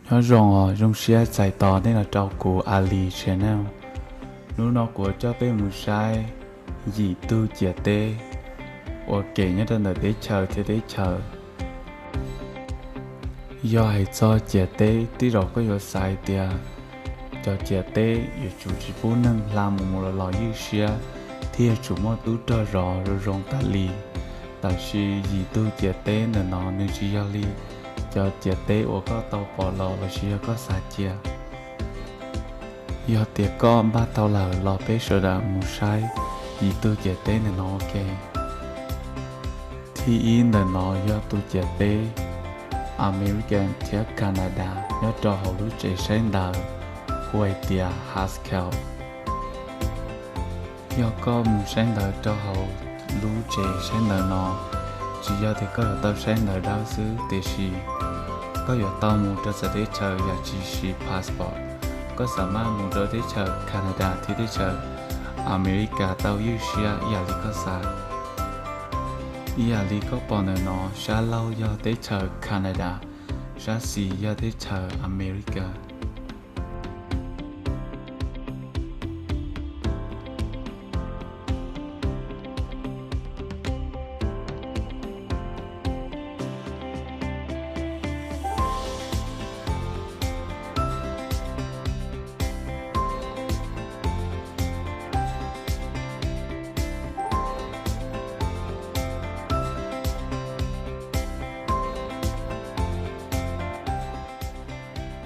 Nyob zoo os, zoo siab txais tos nej los rau kuv Ali Channel. Hnub no kuv coj peb mus saib yim tug ciam teb uas kem nyob rau ntawm teb chaws thiab teb chaws. Yog hais txog ciam teb, tej zaum koj yuav xav tias cov ciam teb yuav tsum tsis pub neeg hla mus mus los los ywj siab thiab yuav tsum muaj tub rog zov zoo zoo tas li. Tab sis yim tug ciam teb ntawm no nws tsis yog li cov ciam teb uas koj tau pom los lossis yog koj xav cia. Yog tias koj npaj tau lawm los peb sawv daws mus saib yim tug ciam teb ntawm no ua ke. Thib ib ntawm no yog tus ciam teb America thiab Canada nyob rau hauv lub tsev saib ntawv hu hais tias Haskell. Yog koj mus saib ntawv rau hauv lub tsev saib ntawv no, tsis yog tias koj yuav tau saib ntawv dawb xwb, tiam sis koj yuav tau mus rau txawv teb chaws yam tsis siv passport. Koj xav maj mus rau teb chaws Canada thiab teb chaws America tau ywj siab ib yam li koj xav. Ib yam li koj pom ntawm no, sab laug yog teb chaws Canada, sab xis yog teb chaws America.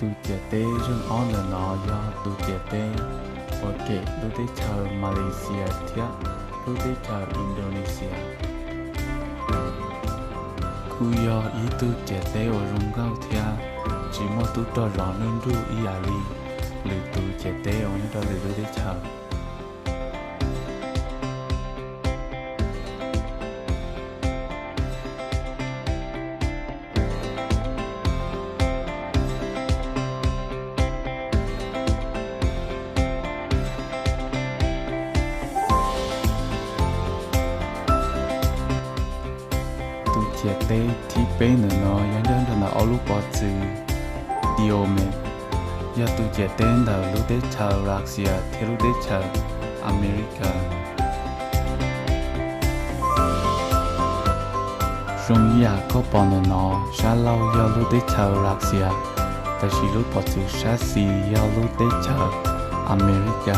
Tus ciam teb zeeg ob ntawm no yog tus ciam teb uas kem lub teb chaws Malaysia thiab lub teb chaws Indonesia. Kuj yog ib tug ciam teb uas zoo nkauj thiab tsis muaj tub rog zov nruj nruj ib yam li lwm tus ciam teb uas nyob rau lwm lub teb chaws. Tus ciam teb thib peb ntawm no yog nyob rau ntawm ob lub pov txwv Diomed, yog tus ciam teb ntawm lub teb chaws Russia thiab lub teb chaws America. Zoo ib yam koj pom ntawm no, sab laug yog lub teb chaws Russia, tab sis lub pov txwv sab xis yog lub teb chaws America.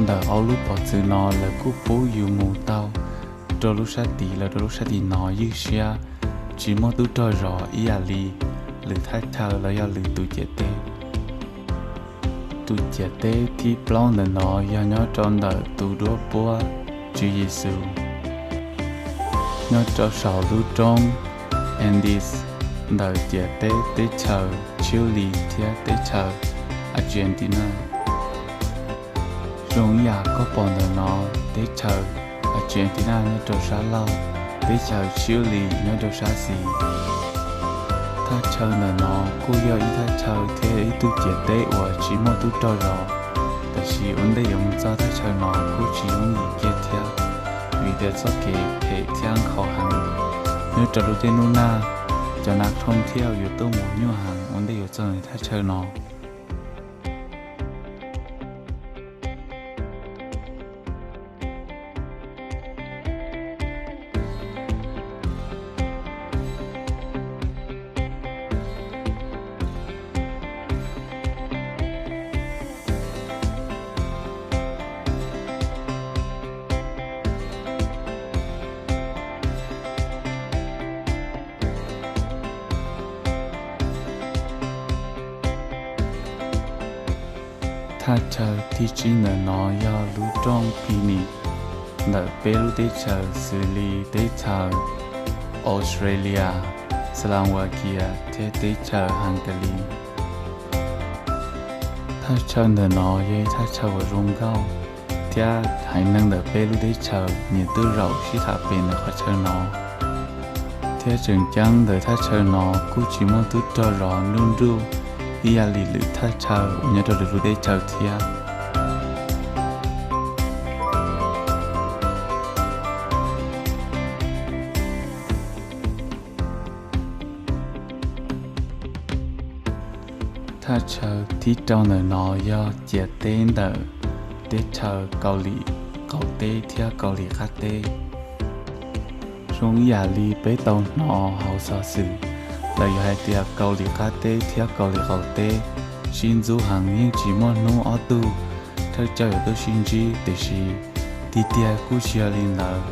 Ntawm ob lub pov txwv no lawv kuj pub yus mus tau rau lub sab tid los rau lub sab tim no ywj siab, tsis muaj tub rog zov ib yam li lwm thaj chaw los yog lwm tus ciam teb. Tus ciam teb thib plaub ntawm no yog nyob rau ntawm tus duab puab Tswv Yexus, nyob rau saum lub roob Andes ntawm ciam teb teb chaws Chile thiab teb chaws Argentina. Zoo ib yam koj pom ntawm no, teb chaws Argentina nyob rau sab laug, teb chaws Chile nyob rau sab xis. Thaj chaw ntawm no kuj yog ib thaj chaw thiab ib tug ciam teb uas tsis muaj tub rog zov, tab sis ua ntej yuav mus txog thaj chaw no kuj tsis yooj yim kiag thiab, vim tias txoj kev phem thiab nkhaus heev. Nyob rau lub caij ntuj nag, cov nas thooj thiab yuav tuaj mus nyuaj heev ua ntej yuav txog thaj chaw no. Thaj chaw thib tsib ntawm no yog lub rooj Penik ntawm peb lub teb chaws xws li teb chaws Australia, Slovakia thiab teb chaws Hungary. Thaj chaw ntawm no yog ib thaj chaw uas zoo nkauj, thiab haiv neeg ntawm peb lub teb chaws nyias twb zaum sib tham pem ntawm qhov chaw no. Thiab tseem ceeb ntawm thaj chaw no kuj tsis muaj tub rog zov nruj nruj ib yam li lwm thaj chaw uas nyob rau lwm lub teb chaws thiab. Thaj chaw thib rau ntawm no yog ciam teb ntawm teb chaws Kaus Lim qaum teb thiab Kaus Lim qab teb. Zoo ib yam li peb tau hnov hauv xov xwm, lawv yuav hais tias Kaus Lim qab teb thiab Kaus Lim qaum teb sib ntxub heev, yeej tsis muaj hnub ob tug thawj coj yuav tuaj sib ntsib, tiam sis tiag tiag kuj tsis yog li ntawd.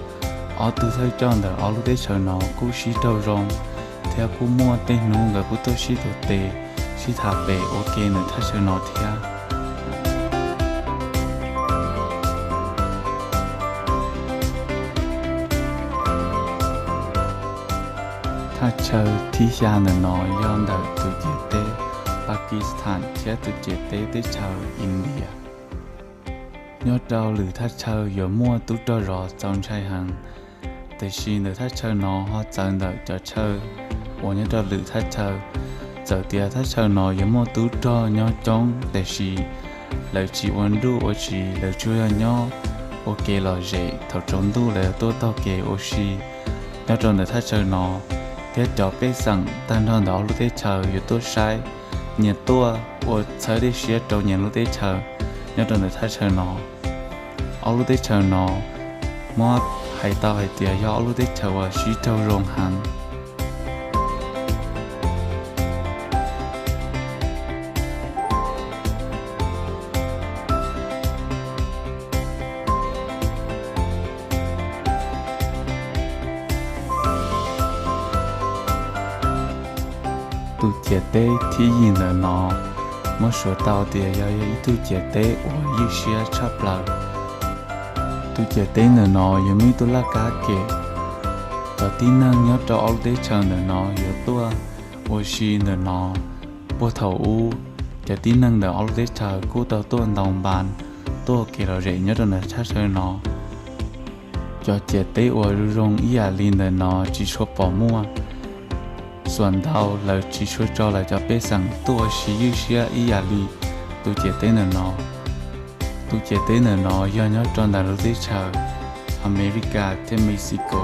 Ob tug thawj coj ntawm ob lub teb chaws no kuj sib raug zoo, thiab kuj muaj tej hnub nkawd kuj tuaj sib tuav tes, sib tham pem ua ke ntawm thaj chaw no thiab. Thaj chaw thib xya ntawm no yog ntawm tus ciam teb Pakistan thiab tus ciam teb teb chaws India. Nyob rau lwm thaj chaw yuav muaj tub rog zov txaus ntshai heev, tiam sis ntawm thaj chaw no ho txawv ntawm cov chaw uas nyob rau lwm thaj chaw. Txawm tias thaj chaw no yuav muaj tub rog nyob coob, tiam sis lawv tsis ua nruj ua tsiv, lawv tsuas yog nyob ua ke lom zem, thaum tsaus ntuj lawv tuaj taug kev ua si nyob rau ntawm thaj chaw no. Thiab cov pej xeem tag nrho ntawm ob lub teb chaws yuav tuaj saib, nyias tuaj ua txhawb dej siab rau nyias lub teb chaws nyob rau ntawm thaj chaw no. Ob lub teb chaws no muab hais tau hais tias yog ob lub teb chaws uas sib raug zoo heev. Tus ciam teb thib yim ntawm no muab suav tau tias yog ib tug ciam teb uas ywj siab tshaj plaws. Tus ciam teb ntawm no yuav muaj ib tug laj kab kem. Cov tib neeg nyob rau ob lub teb chaws ntawm no yuav tuaj ua si ntawm no. Puag thaum ub, cov tib neeg ntawm ob lub teb chaws kuj tau tuaj ntaus npas, tuaj ua kev lom zem nyob rau ntawm thaj chaw no. Cov ciam teb uas zoo zoo ib yam li ntawm no tsis tshua pom muaj. Xuam ntau lawv tsis tshua tso lawv cov pej xeem tuaj ua si ywj siab ib yam li tus ciam teb ntawm no. Tus ciam teb ntawm no yog nyob rau ntawm lub teb chaws Amelikas thiab Mexico.